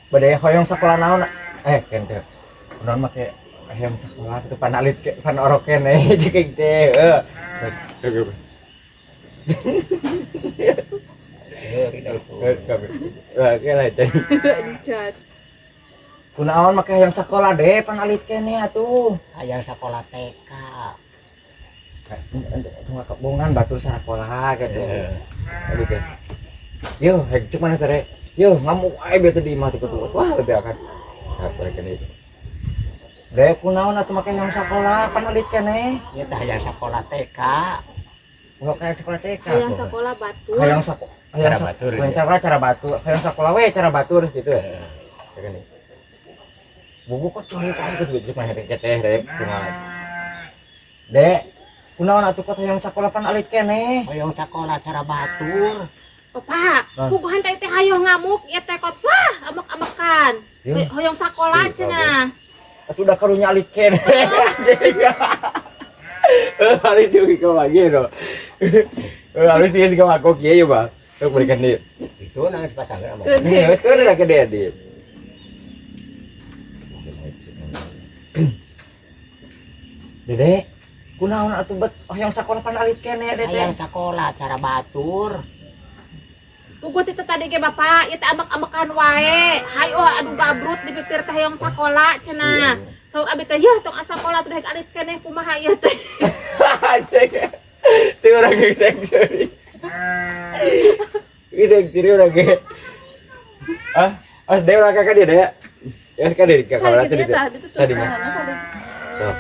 Bade hoyong sakola naon? Eh, kan teh. Kunaon make hoyong sakola kitu pan alit ke pan orok keneh jeung teh. Heuh. Kunaon make hayang sakola deh pan alit keneh atuh. Hayang sakola TK. Tunggu kebongan batur sakola gitu. Aduh teh. Yo, hek cuk mana teh? Yo, ngamuk ae bete di imah teh kutu. Wah, lebih akan. Apa kene. Deh kunaon atuh make hayang sakola pan alit keneh. Ieu teh hayang sakola TK. Ulah kayak sekolah TK. Hayang sakola batur. Hayang sakola cara batur. Hayang sakola cara batur. Hayang sakola we cara batur gitu. Ya kan. Buku kok curi kok ikut gitu mah teh deh kumaha. Dek, kunaon atuh kok hayang sakola pan alit keneh. Hayang sakola cara batur. Bapak, puguhan teh teh hayang ngamuk ieu teh kot wah amek-amekan. Hoyong sakola cenah. Atuh udah karunya alit keneh. Harus juga kau lagi no. Harus dia juga aku kieu ya, Pak. Sok berikan dia. Itu nang sepasang sama. Nih, wes kau udah gede dia. Dede, kunaon atuh bet hoyong sakola pan alit keneh dede. Hayang sakola cara batur. Puguh teh tadi ge Bapak, ieu teh amek-amekan wae. Hayo aduh gabrut di pipir teh hoyong sakola cenah. So abi teh yeuh tong sakola tuh rek alit keneh kumaha ieu teh. Teu urang ge cek sorry. Ieu cek diri urang ge. Ah, as deui urang ka dieu deh. Ya ka dieu ka kamar tadi. Tadi mah. Tuh.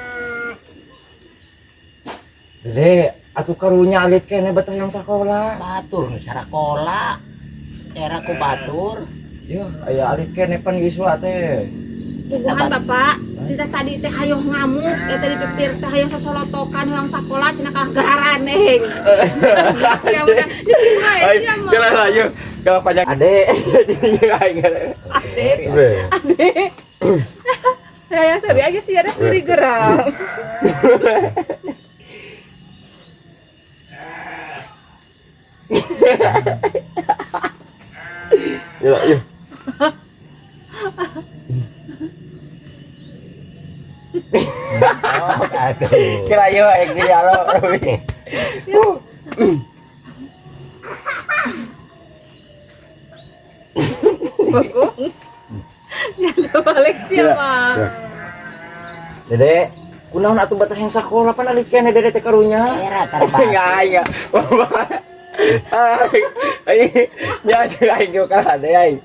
Dede, atuh karunya alit keneh betah yang sakola. Batur sarakola. Era ku batur. Yuh, aya alit keneh pan yuswa teh. Puguhan Bapak, tidak tadi teh hayoh ngamuk, eta di pipir teh hayoh sosolotokan hoyong sakola cenah kalah garaneng. Ya udah, jadi wae sia mah. Kalah lah yeuh, kalah panjang. Ade, aing. Ade. Ade. Saya seri aja sih ada seri geram. Ya, yuk. Oh, aduh. Kira yo aing jadi alo. Bagong. Nyata balik siapa? Dede, kunaon atuh betah yang sakola pan alit keneh dede teh karunya. Era cara batur. Enggak, enggak. Aing, nya aing ge kalah deh aing.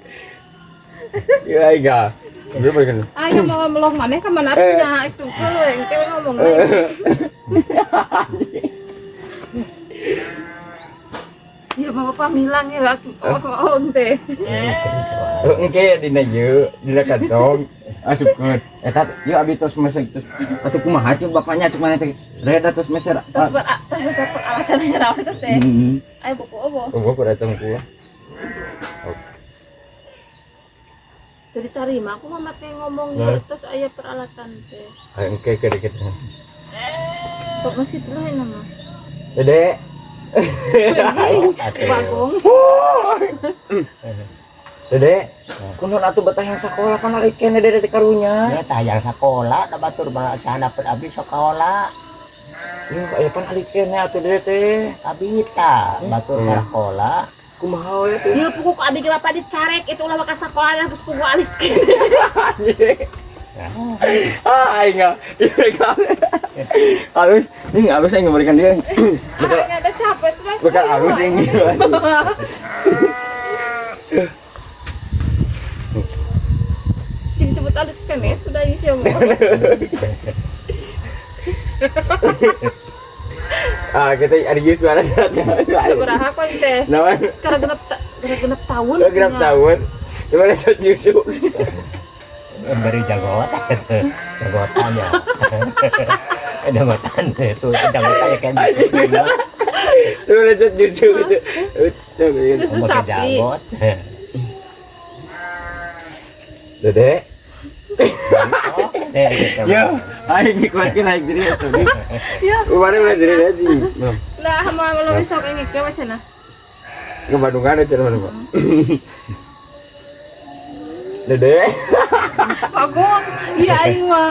Ya aing ga. Berapa kan? Ayo mau meloh maneh ka mana nya itu kalau yang teh ngomong. Ya mau bapak milang ya aku oh teh. Engke dina ieu, dina kantong asupkeun. Eta ieu abi tos meser tos. Atuh kumaha ceuk bapaknya ceuk maneh teh. Reda tos meser. Tos meser peralatan nya naon eta teh. Ayo buku obo. Obo ku datang ku. Jadi tarima aku mama teh ngomong nah. Terus aya peralatan teh. Ayo engke ke dikit. Kok masih dulu ya nama. Dede. Bagong. Dede, kunaon atuh betah yang sakola kan alit keneh dede teh karunya. Nya tah hayang sakola da batur bahasa dapet abdi sakola. Yuh, aya pan alit keneh atuh dede teh. Abita batur sakola. Kumaha we teh? Ieu puguh ku abi ge bapak dicarek itu ulah maka sakola geus puguh alit keneh. Ah, aing ah. Halus, ini halus aing memberikan dia. Betul. Ada capek tuh. Bukan halus aing. Jadi sebut alit keneh sudah ini siapa? Ah, kita ada suara. Sabaraha kon teh? Naon? Karena genep tahun. Genep tahun. Gimana sot nyusu? Beri jagoan gitu. Jagoannya. Jagoan itu, jagoannya kayak gitu. Gimana sot nyusu gitu. Susu sapi. Dede. Yo, aing dikuatkeun aing jadi astagfirullah. Ya. Kemarin ulah jadi aja. Lah, mau lo bisa kayak ngeke wacana. Ke Bandungan aja mana, Pak. Dede. Agung, iya aing mah.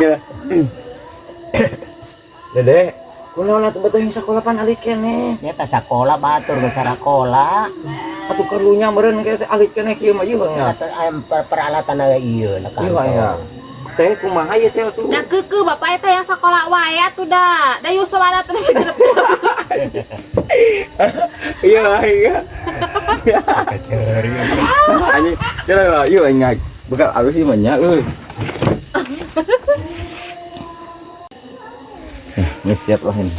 Dede, kunaon atuh batu yang sakola pan alit keneh. Nya teh sakola batur geus sarakola. Atuh karunya meureun ke alit keneh kieu mah ieu nya. Atuh aya peralatan aya ieu na Ieu aya. Teh kumaha ieu teh atuh? Nah keukeuh bapak eta yang sakola wae atuh da. Da yuswana teh genep. Iya iya. Anjing, kira ieu aing bekal alus ieu mah nya euy. Ini siap lah ini.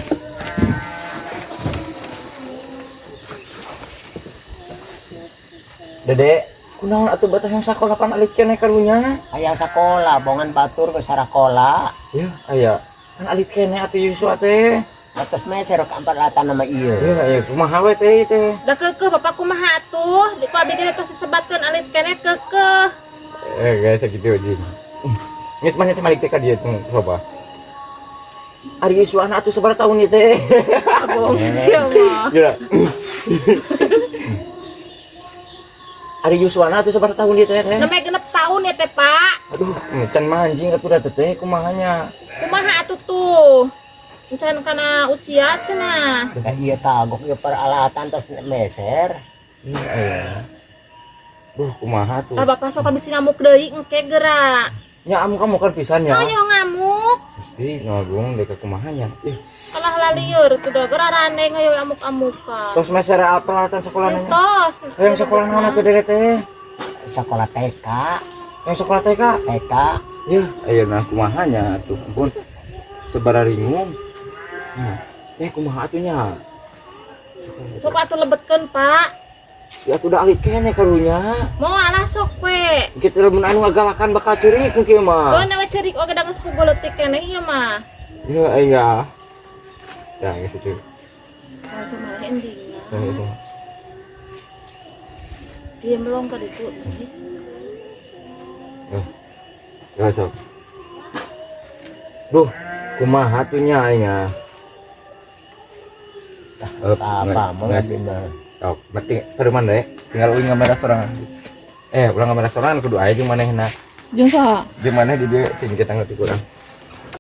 Dede, kunaon atuh batah yang sakola pan alit keneh karunya? Hayang sakola, bongan batur geus sarakola. Ya, aya. Kan alit keneh atuh Yuswa teh. Atos meser ka peralatan nama ieu. Ya, aya kumaha we teh teh. Da keukeuh bapak kumaha atuh? Di ku abi ge tos disebatkeun alit keneh keukeuh. Guys, sakitu euy. Geus mana teh malik teh ka dieu teh coba. Ari Yuswana atuh sabaraha tahun ieu teh? Agung sia mah. Gila. Ari Yuswana atuh sabaraha tahun ieu teh? Nembe genep tahun ya teh, Pak. Aduh, can mancing atuh da teh kumaha nya. Kumaha atuh tuh? Encan kana usia cenah. Da ieu tagok ieu peralatan tos meser. Iya, aya. Duh, kumaha tuh? Ah, bapak sok bisi ngamuk deui engke geura. Nya amu kamu kan pisan nya. Ayo ngamuk. Gusti, ngagung dek kumaha nya. Ih, Kalah lalieur tuh da geura randeng hayo amuk-amukan. tos meser apa peralatan sekolah nanya? Tos. Yang sekolah naon atuh dede teh? Sekolah TK, Yang sekolah TK? TK. Ya, ayo nah kumaha nya atuh. Ampun. Sabaraha ringung. Nah, teh kumaha atuh nya? Sok atuh lebetkeun, Pak. Ya atuh da alit keneh karunya. Mau alah sok we. Kitu lamun anu ngagalakan bakal ceurik mungkin mah. Beun we ceurik oge da geus puguh leutik keneh ieu mah. Ya, iya. Ya, geus itu. Langsung malah endingnya. Nah, itu. Dia melong ka ditu. Ya, sok. Duh, kumaha tuh nya aing nya. Apa mau nggak. mah. Sok, berarti perumahan deh. Tinggal uing ngambil restoran. Ulang ngambil restoran kudu aya jeung manehna. Jeung saha? Jeung maneh di dieu cing kita ngerti kurang.